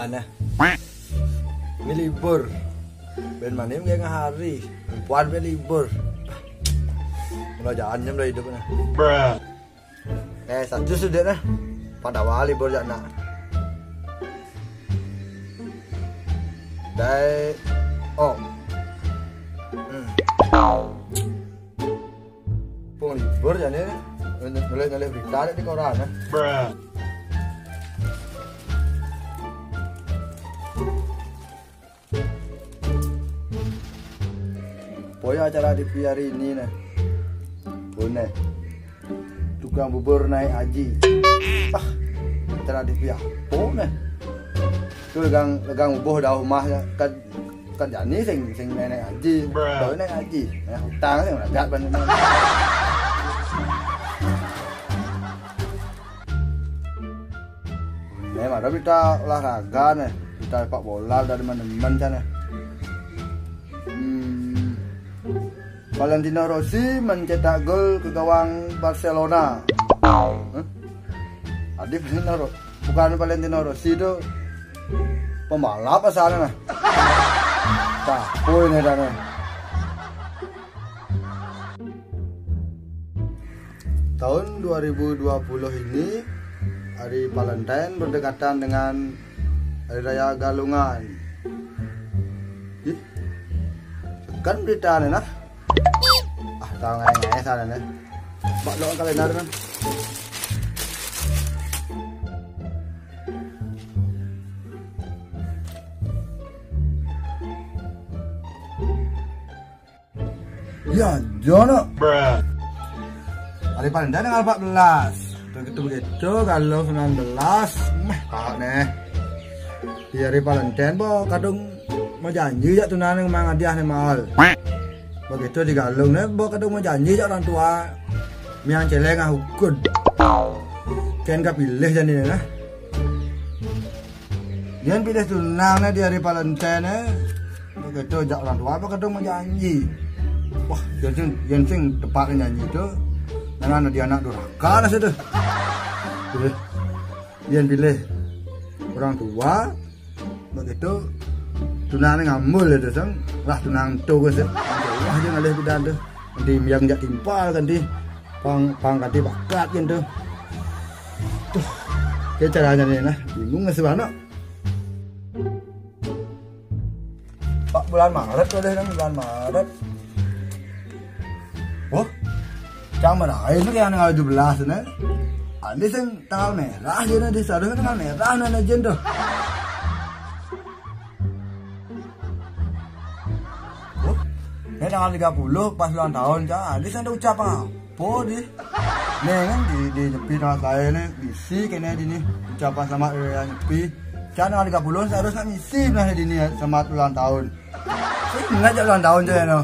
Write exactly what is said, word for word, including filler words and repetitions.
Aneh. Ini libur. Ben mane mengke hari. Puan ben libur. Kena jalan jam dah hidup nah. Eh, satu sudah nah. Pada wali libur jak nak. Dai. Oh. Hmm. Pun libur jane. Nulis-nulis berita di koran nah. Poya acara T V hari ini nah. Bone. Tukang bubur naik haji. Ah, acara T V apa nah? Tu legang legang ubuh dah rumah kan kan jani sing sing naik haji. Dah naik haji. Nah, utang sing ragat ban. Nah, ada berita olahraga nih. Berita sepak bola dari mana-mana sana. Hmm. Valentino Rossi mencetak gol ke gawang Barcelona. Hah? Adi Valentino Ro- bukan Valentino Rossi itu pembalap asalnya nah. Cah, poin ya dana. Tahun dua ribu dua puluh ini, hari Valentine berdekatan dengan Hari Raya Galungan. Ih, kan berita nih nah. Ah, tahu ngai-ngai sana nih. Bak lo kalender kan. Ya, jono. Hari Valentine tanggal empat belas. Begitu-begitu kalau sembilan belas, meh, Pak nih. Di hari Valentine bo kadung mau janji jak tunangan mang hadiah nih mahal. Begitu digalung nih bo kadung mau janji jak orang tua. Miang celeng ah ukud. Ken kapilih jani nah. Yen pilih tunangan di hari Valentine, begitu jak orang tua apa kadung mau janji. Wah, yen sing yen sing tepat janji itu, nang anak dia anak durhaka lah situ. Pilih. Yen pilih orang tua, begitu tunangan ngambul itu sang, lah tunangan tu ke sih. Wah, jangan alih bidan tu. Nanti miang jak timpal kan di pang pang ganti bakat kan tu. Tuh, ke caranya nih nah, bingung nggak sih anak. Pak bulan Maret tuh deh kan bulan Maret. Oh, cang meraih tuh yang tanggal tujuh belas nih. Andi sing tanggal merah aja nih di sana tanggal merah nih jen tuh. Oh, ini tanggal tiga puluh pas ulang tahun cang. Andi sing ada ucapan apa di? Nih kan di di nyepi tanggal saya nih bisi kena di nih ucapan selamat hari raya nyepi. Cang tanggal tiga puluh seharusnya ngisi nah di nih selamat ulang tahun. Saya ingat aja ulang tahun saya no.